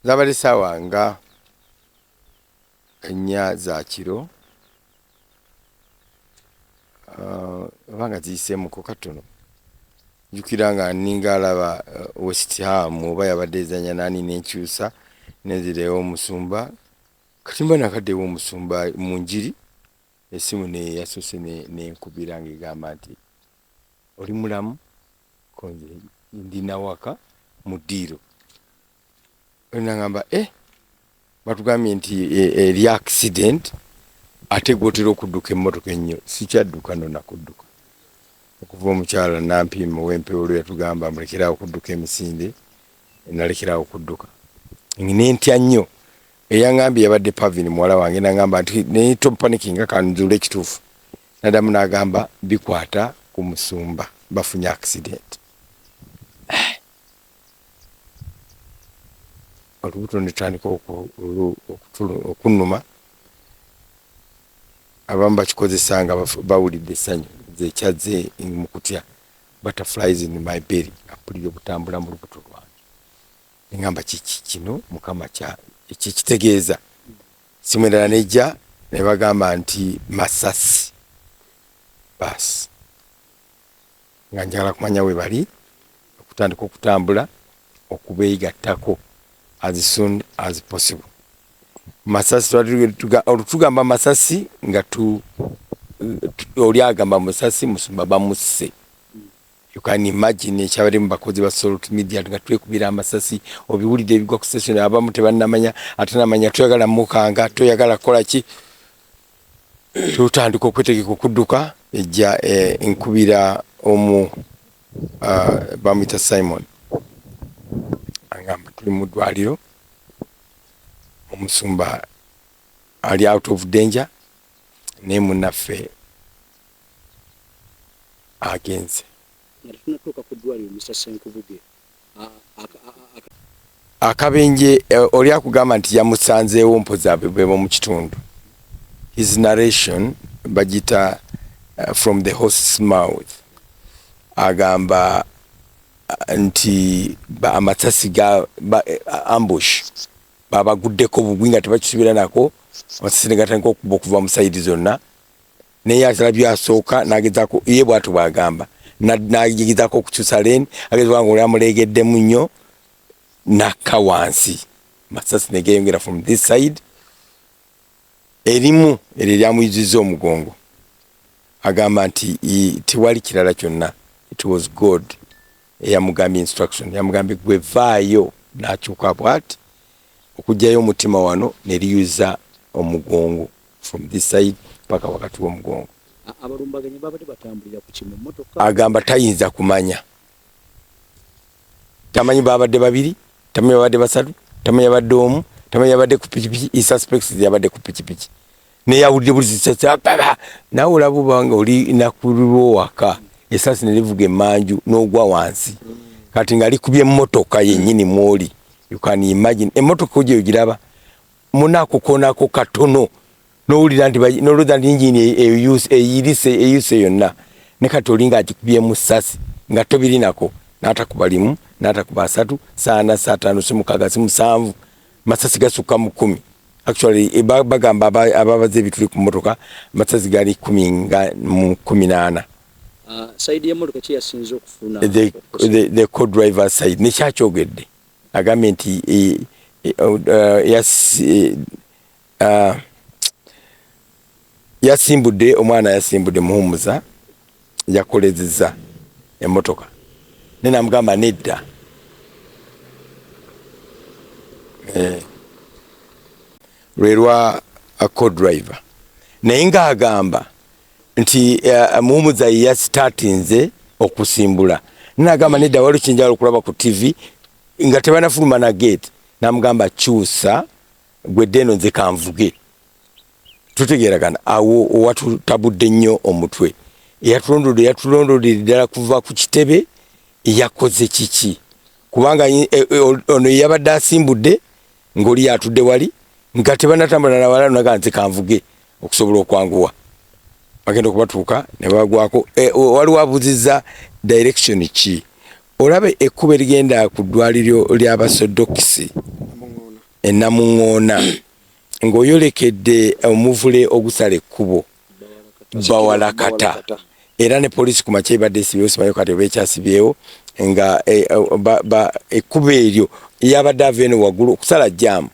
Zabadde ssaawa nga 4 za kiro, oba nga ziyiseemuko katono. Njukira nga ninga alaba West Ham oba yabadde ezannya nani, nenkyusa nenzira ew'omusumba. Kati mba nakadde ew'omusumba mu njiri, essimu ne yasoose nenkubira ng'egamba nti oli mulamu, ko nze ndi nawaka mu ddiiro. Nagamba, eh, batugambye nti eri accident, ate gw'otera okudduka emmotoka ennyo. Sikyadduka no nakudduka okuva omukyala Nampiima ow'empewo lwe yatugamba mulekerawo okudduka emisinde, nalekerawo okudduka nentya nnyo. Eyaŋŋambye yabadde Pavin, muwala wange, nagamba nti naye topanikinga, kanzuule ekituufu. Naddamu n'agamba bikwata ku musumba, bafunye accident. Olubuto netandika okunnuma. Abamu bakikozesa nga bawulidde essanyu, nze ekyazze mu kutya, butterflies in my belly, nga mpulira obutambula mu lubuto lwange. Neŋŋamba kiki kino, Mukama, ekikitegeeza? Simu endala nejja ne bagamba nti masasi. Baasi nga njagala kumanya we bali, okutandika okutambula okubeegattako as soon as possible. Masasi, olutugamba masasi nga tu oli agamba musasi, musumba bamusse. You can imagine ekyabadde mu bakozi ba Salt Media nga twekubira amasasi, obiwulidde ebigwa ku station, abamu tebannamanya, ate namanya toyagala mukanga, toyagala kukola ki. Tutandika okwetegeka okudduka ejja nkubira omu, bamuyita Simon, agamba tuli mu ddwaliro, omusumba ali out of danger, naye munnaffe agenze. Nga tetunatuuka ku ddwaliro, Mr Senkubuge, Akabenje, oli akugamba nti yamusanzeewo, mpozi bebo mu kitundu. His narration bagita from the horse's mouth. Agamba nti amasasi ga ambush, babaguddeko bugwi nga tebakisubira nako, amasasi ne gatandika okuba okuva mu side zonna, naye atalabye asooka nagezaako ye bwatyo bwagamba, nagezaako okukyusa lane, ageza nga oli amuleegeddemu nnyo, nakka wansi, masasi negeyongera from this side. Erimu eryo eryamuyuzizza omugongo. Agamba nti tewali kirala kyonna, it was God eyamugambye instruction, yamugambye gwe vaayo, n'akyuka bwati okugyayo omutima wano neriyuza omugongo from this side paka wakati w'omugongo. Abalumbaganyi babadde batambulira ku kimu motoka? Agamba tayinza kumanya, tamanyi babadde babiri, tamanyi babadde basatu, tamanyi yabadde omu, tamanyi yabadde ku pikipiki. He suspects yabadde ku pikipiki, naye awulidde buli sasa. Nawe olaba obanga oli nakululwo waka, esasi ne livuga emanju n'ogwa wansi, kati nga likubye emmotoka yennyini mwoli. You can imagine emmotoka ogyo ogiraba munakukonako katono, nowulira nti nolowooza nti engine eyirise, eyuse yonna, ne kati oli ng'agikubyemu sasi nga tobirinako. N'atakuba limu, n'atakuba asatu, saana, saataano, si mukaaga, si musanvu, masasi gasukka mu 10. Actually, bagamba ababaze ebituli ku mmotoka, amasasi gali 10 nga mu 14. Side y'emmotoka ki yasinze okufuna? The co-driver side. Nekyakyogedde, agambye nti yasimbudde omwana, yasimbudde Muhumuza, yakolezeza emmotoka, naye namugamba nedda. Lwe lwa co-driver, naye ng'agamba nti Muhumuza ye yasitatinze okusimbula, nagamba nedda, waliwo kyenjagala okulaba ku TV nga tebanafuluma na gate. Namugamba kyusa gwedde eno, nze kanvuge. Tutegeeragana awo owatutabudde nnyo omutwe, eyatulondodde, yatulondodde ddala kuva ku kitebe, yakoze kiki? Kubanga ono yabadde asimbudde ng'oli yatudde wali nga tebanatambula nawala, naga nze kanvuge okusobola okwanguwa, bagenda okubatuuka ne bagwako. Waliwo abuuzizza direction ki? Olaba ekkubo erigenda ku ddwaliro ly'Abasodokisi e Namuŋŋoona ng'oyolekedde omuvule ogusala ekkubo Bawalakata, era ne poliisi ku makya ebadde esibyewo, simanyi kati oba ekyasibyewo, nga ekkubo eryo yabadde ava eno waggulu okusala jaamu.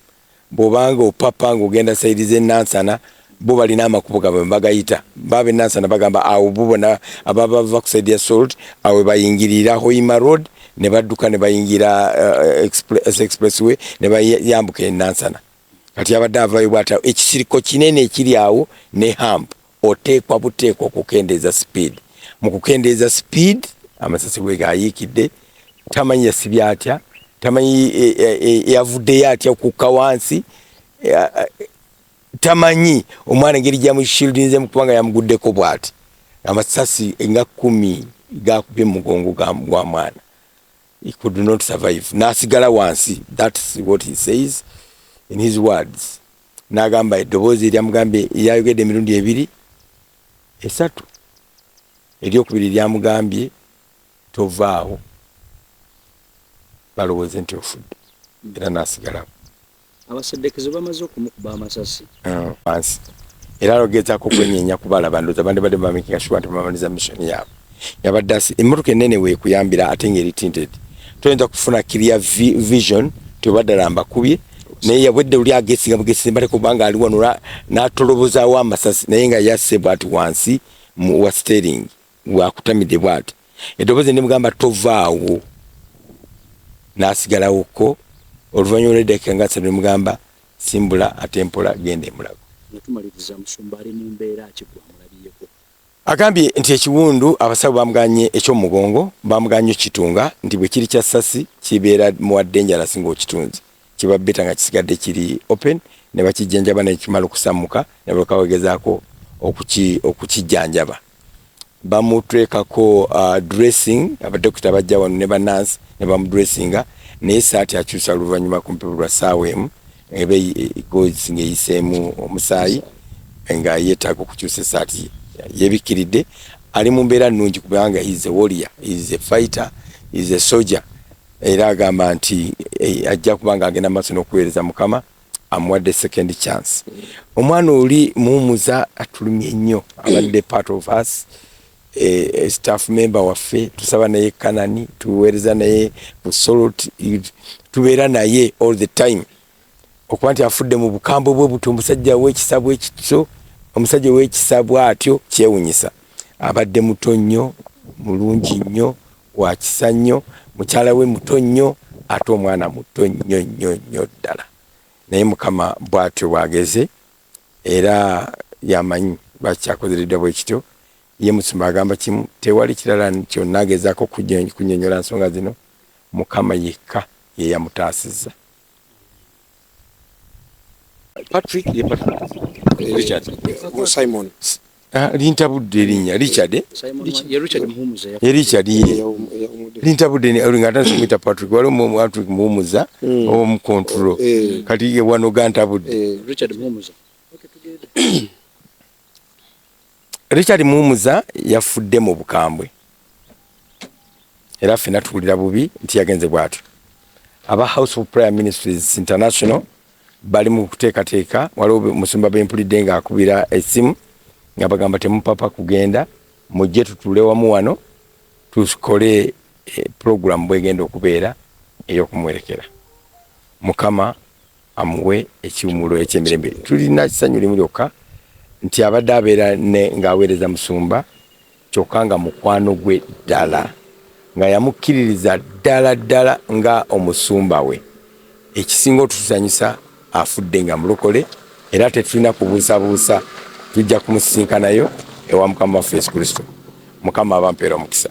Bw'obanga opapa ng'ogenda sayidi z'e Nansana, bo balina amakubo gaabwe bagayita. Baaba e Nansana bagamba awo bo bona ababa bava ku sayidi ya Salt awo bayingirira Hoima Road ne badduka ne bayingira expressway ne bayambuka e Nansana. Kati abadde avayo bw'ati, ekisiriko kinene ekiri awo ne hump, oteekwa buteekwa okukendeeza speed. Mu kukendeeza speed amasasi bwe gayiikidde, tamanyi yasibye atya, tamanyi yavuddeyo atya okukka wansi, tamanyi omwana engeri gyamushieldinzemu kubanga yamuguddeko bw'ati. Amasasi nga 10 gakubye mu mugongo gwa mwana. He could not survive, n'asigala wansi. That's what he says in his words. N'agamba eddoboozi eryamugambye, yayogedde emirundi ebiri esatu, eryokubiri lyamugambye, "Tovaawo balowooze nti ofudde," era n'asigalawo. Abaseddekezo bamaze okumukuba amasasi. Wansi era alogezaako okwenyenya kubalaba, ndowooza bandibadde bamakinga sure nti bamaliza mission yaabwe. Yabadde emmotoka ennene weekuyambira ate ng'eri tinted, toyinza kufuna clear vision nti oba ddala mbakubye, naye yabwedde oli agesinga bugesi mbale kubanga ali wano n'atolobozaawo amasasi, naye nga yasse bw'ati wansi wa steering wakutamidde bw'ati. Eddoboozi nemugamba, "Tovaawo," n'asigalawoko. Oluvannyuma lw'eddakiika nga 3 nemugamba, "Simbula ate mpola, genda emulago." Nga tumaliriza, musumba ali mu mbeera ki gwamulabyeko? Agambye nti ekiwundu abasawo bamuganye ekyomugongo, bamuganye okitunga nti bwe kiri kya ssasi kibeera muwa dangerous ng'okitunze, kiba better nga kisigadde kiri open ne bakijjanjaba nekimala okusammuka ne balyoka bagezaako okukijjanjaba. Bamuteekako dressing, abadokita bajja wano ne banansi ne bamudressinga, naye saati akyusa oluvannyuma kumpi lwa ssaawa emu eba gauze ng'eyiseemu omusaayi nga yeetaaga okukyusa essaati yeebikkiridde. Ali mu mbeera nnungi kubanga he is a warrior, he is a fighter, he is a soldier. Era agamba nti ajja kuba nga agenda maaso n'okuweereza Mukama amuwadde second chance. Omwana oli Muwumuza atulumye nnyo, abadde part of us, staff member waffe, tusaba naye Kanani, tuweereza naye ku Salt, tubeera naye all the time. Okuba nti afudde mu bukambwe bwe buti, omusajja w'ekisa bwekityo, omusajja w'ekisa bw'atyo, kyewunyisa. Abadde muto nnyo, mulungi nnyo, wa kisa nnyo, mukyala we muto nnyo, ate omwana muto nnyo nnyo nnyo ddala. Naye Mukama bw'atyo bw'ageze era yamanyi lwaki kyakozereddwa bwe kityo. Ye musumba agamba kimu, tewali kirala kyonna agezaako kunnyonnyola nsonga zino, Mukama yekka ye yamutaasizza. Patrick ye Patrick Richard. Simon. Ah, lintabudde erinnya Richard, eh? Simon ye Richard Muhumuza. Ye Richard ye lintabudde nga atandise kumuyita Patrick. Waliwo mu Patrick Muhumuza omu control. Kati ye wano gantabudde. Richard Muhumuza. Okay, tugende. Richard Muhumuza yafudde mu bukambwe era ffenna tuwulira bubi nti yagenze bw'atyo. Aba House of Prayer Ministries International bali mu kuteekateeka. Waliwo musumba bempulidde ng'akubira essimu nga bagamba, "Temupapa kugenda, mujje tutuule wamu wano tukole program bwegenda okubeera ey'okumuwerekera. Mukama amuwe ekiwumulo ekyemirembe." Tulina essanyu limu lyokka nti abadde abeera ne ng'aweereza musumba, kyokka nga mukwano gwe ddala, nga yamukkiririza ddala ddala nga omusumba we. Ekisinga otutusanyusa, afudde nga mulokole era tetulina kubuusabuusa tujja kumusisinkanayo ewa Mukama waffe Yesu Kristo. Mukama abampeera omukisa.